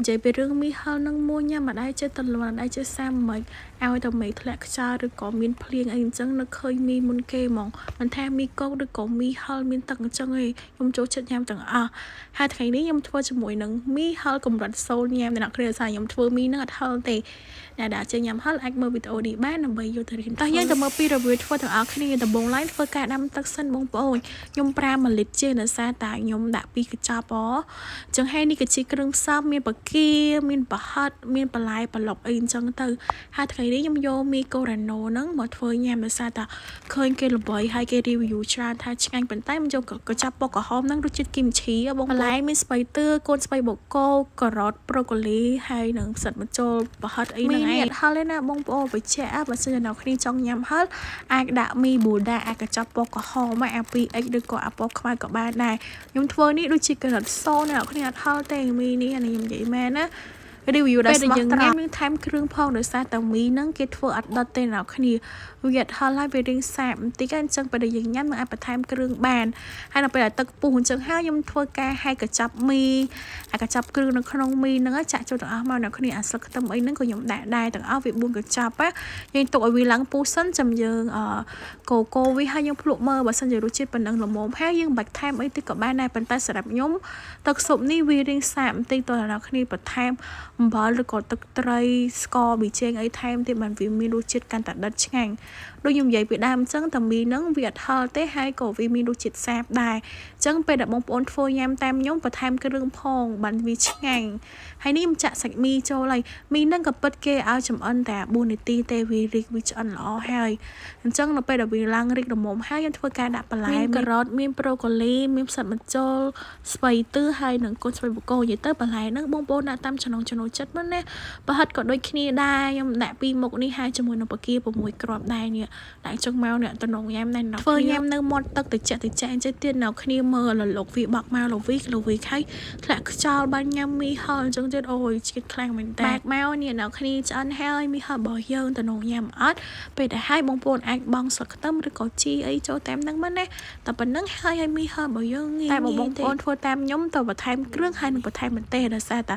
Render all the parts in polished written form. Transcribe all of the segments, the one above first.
និយាយពីរឿងមីហឹរនឹងមួយញ៉ាំម្ដាយចេះតលន់ម្ដាយចេះសាមិនឲ្យតែមេឃធ្លាក់ខ្យល់ឬក៏មានភ្លៀងអីអញ្ចឹងនឹកឃើញមីមុនគេហ្មងមិនថាមីកកឬក៏មីហឹរមានទឹកអញ្ចឹងឯងខ្ញុំចូលចិត្តញ៉ាំទាំងអស់ហើយថ្ងៃនេះខ្ញុំធ្វើជាមួយនឹងមីហឹរកម្រិតសូលញ៉ាំអ្នកនរគ្នាសារខ្ញុំធ្វើមីនឹងអត់ហឹរទេអ្នកដែលចេះញ៉ាំហឹរអាចមើលវីដេអូនេះបានដើម្បីយកទៅរៀនតោះយើងទៅមើលពីរបៀបធ្វើទាំងអស់គ្នាដំបូងឡើយធ្វើការដាំទឹកសិនបងប្អូនខ្ញុំប្រើ1លីត្រជាងដោយសារតែខ្ញុំដាក់ពីរកញ្ចប់ហ៎អញ្ចឹងហើយនេះគឺជាគ្រឿងផ្សំមានបង្គាមានប្រហិតមានបន្លែប្លុកអីអញ្ចឹងទៅហើយថ្ងៃនេះខ្ញុំយកមីកូរ៉ាណូហ្នឹងមកធ្វើញ៉ាំដោយសារតែឃើញគេល្បីហើយគេ review ច្រើនថាឆ្ងាញ់ប៉ុន្តែខ្ញុំយកកញ្ចប់ពណ៌ក្រហមហ្នឹងរសជាតិគីមឈីបងបន្លែមានស្ពៃទឿកូនស្បៃបូកូការ៉ុតប្រូកូលីហើយនឹងផ្សិតម្ជុលប្រហិតអីហ្នឹងឯងអត់ហឹរទេណាបងប្អូនបញ្ជាក់បើសិនជាអ្នកគ្នាចង់ញ៉ាំហឹរអាចដាក់មីប៊ូដាអាចកញ្ចប់ពណ៌ក្រហមអា 2X ឬក៏អាពណ៌ខ្មៅក៏បានដែរខ្ញុំធ្វើនេះដូចជាក្រិតសូនអ្នកគ្នាអត់ហឹរទេមីនេះអានេះខ្ញុំនិយាយមែនណា review ដែលស្មោះត្រង់យើងថែមគ្រឿងផងដោយសារតែមីហ្នឹងគេធ្វើអត់ដុតទេអ្នកគ្នាវាអត់ហឹរហើយវារៀងសាបបន្តិចអញ្ចឹងពេលដែលយើងញ៉ាំនឹងអាចបន្ថែមគ្រឿងបានហើយដល់ពេលដែលទឹកពុះអញ្ចឹងហើយខ្ញុំធ្វើការហែកកញ្ចប់មីអាកញ្ចប់គ្រឿងនៅក្នុងមីហ្នឹងចាក់ចូលទាំងអស់មកអ្នកគ្នាអាស្លឹកខ្ទឹមអីហ្នឹងក៏ខ្ញុំដាក់ដែរទាំងអស់វា4កញ្ចប់ណាយើងទុកឲ្យវាឡើងពុះសិនចាំយើងអឺកូកូវាហើយយើងភ្លក់មើលបើសិនជារសជាតិប៉ុណ្ណឹងល្មមហើយយើងមិនបាច់ថែមអីតិចក៏បានដែរប៉ុន្តែសម្រាប់ខ្ញុំទឹកស៊ុបនេះវារៀងសាបបន្តិចតើអ្នកគ្នាបន្ថែមអំបិលឬក៏ទឹកត្រីស្ករប៊ីចេងអីថែមទៀតបានវាមានរសជាតិកាន់តែដិតឆ្ងាញ់ដូចខ្ញុំនិយាយពីដើមអញ្ចឹងតែមីហ្នឹងវាអត់ហឹរទេហើយក៏វាមានរសជាតិសាបដែរអញ្ចឹងពេលដែលបងប្អូនធ្វើញ៉ាំតាមខ្ញុំបន្ថែមគ្រឿងផងបានវាឆ្ងាញ់ហើយនេះខ្ញុំចាក់សាច់មីចូលហើយមីហ្នឹងក៏ពិតគេឲ្យចំអិនតែ4នាទីទេវារីកវាឆ្អិនល្អហើយអញ្ចឹងនៅពេលដែលវាឡើងរីកល្មមហើយខ្ញុំធ្វើការដាក់បន្លែមានការ៉ុតមានប្រូកូលីមានផ្សិតម្ជុលស្ពៃទឺហើយនិងកូនស្បៃបូកូនិយាយទៅបន្លែហ្នឹងបងប្អូនដាក់តាមចំណង់ចំណូលចិត្តមកណាប្រហិតក៏ដូចគ្នាដែរខ្ញុំដាក់ពីរមុខនេះហើយជាមួយនឹងបង្គា6គ្រាប់ដែរនេះដាក់ចុងមកអ្នកតំណងញ៉ាំណែធ្វើញ៉ាំនៅមាត់ទឹកតិចតិចអញ្ចឹងទៀតនៅគ្នាមើលលលុកវាបក់មកលវីលវីហើយធ្លាក់ខ្យល់បានញ៉ាំមីហឹរអញ្ចឹងទៀតអូយជាតិខ្លាំងមែនតើបាក់មកនេះនៅគ្នាឆ្អិនហើយមីហឹររបស់យើងតំណងញ៉ាំអត់ពេលដែលហើយបងប្អូនអាចបង់ស្លឹកខ្ទឹមឬក៏ជីអីចូលតាមហ្នឹងមកណាតែប៉ុណ្្នឹងហើយឲ្យមីហឹររបស់យើងងាយតែបើបងប្អូនធ្វើតាមខ្ញុំទៅបន្ថែមគ្រឿងហើយនឹងបន្ថែមម្ទេសដោយសារតែ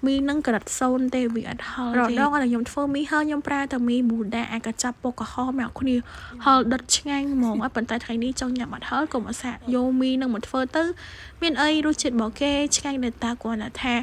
មីនឹងក្រិតសូនទេវាអត់ហឹរទេរដងឲ្យខ្ញុំធ្វើមីហឹរខ្ញុំប្រើតែមីប៊ូដាអាកញ្ចប់ពណ៌ក្រហមអ្នកគ្នាហឹរដិតឆ្ងាញ់ហ្មងប៉ុន្តែថ្ងៃនេះចង់ញ៉ាំអត់ហឹរកុំអាសាយកមីនឹងមកធ្វើទៅមានអីរសជាតិរបស់គេឆ្ងាញ់ដល់តាគ្រាន់តែថា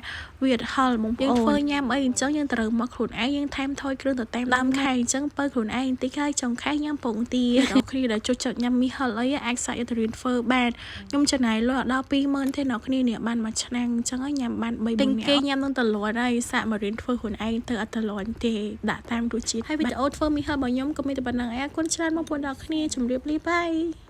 វាអត់ហឹរបងប្អូនយើងធ្វើញ៉ាំអីអញ្ចឹងយើងត្រូវមកខ្លួនឯងយើងថែមថយគ្រឿងទៅតាមដើមខែអញ្ចឹងបើខ្លួនឯងបន្តិចហើយចុងខែញ៉ាំពងទាដល់គ្នាដែលចូលចិត្តញ៉ាំមីហឹរអីអាចសាក់យកទៅរៀនធ្វើបានខ្ញុំចំណាយលុយដល់20000ទេអ្នកគ្នានេះបានមួយឆ្នាំអញ្ចឹងញ៉ាំបាន3 4នាក់គេញ៉ាំនឹងតលន់ហើយសាក់មករៀនធ្វើខ្លួនឯងទៅអត់តលន់ទេដាក់តាមរសជាតិហើយវីដេអូធ្វើមីហឹររបស់ខ្ញុំក៏មានតែប៉ុណ្្នឹងឯងអរគុណច្រើនបងប្អូនដល់គ្នាជម្រាបលា bye.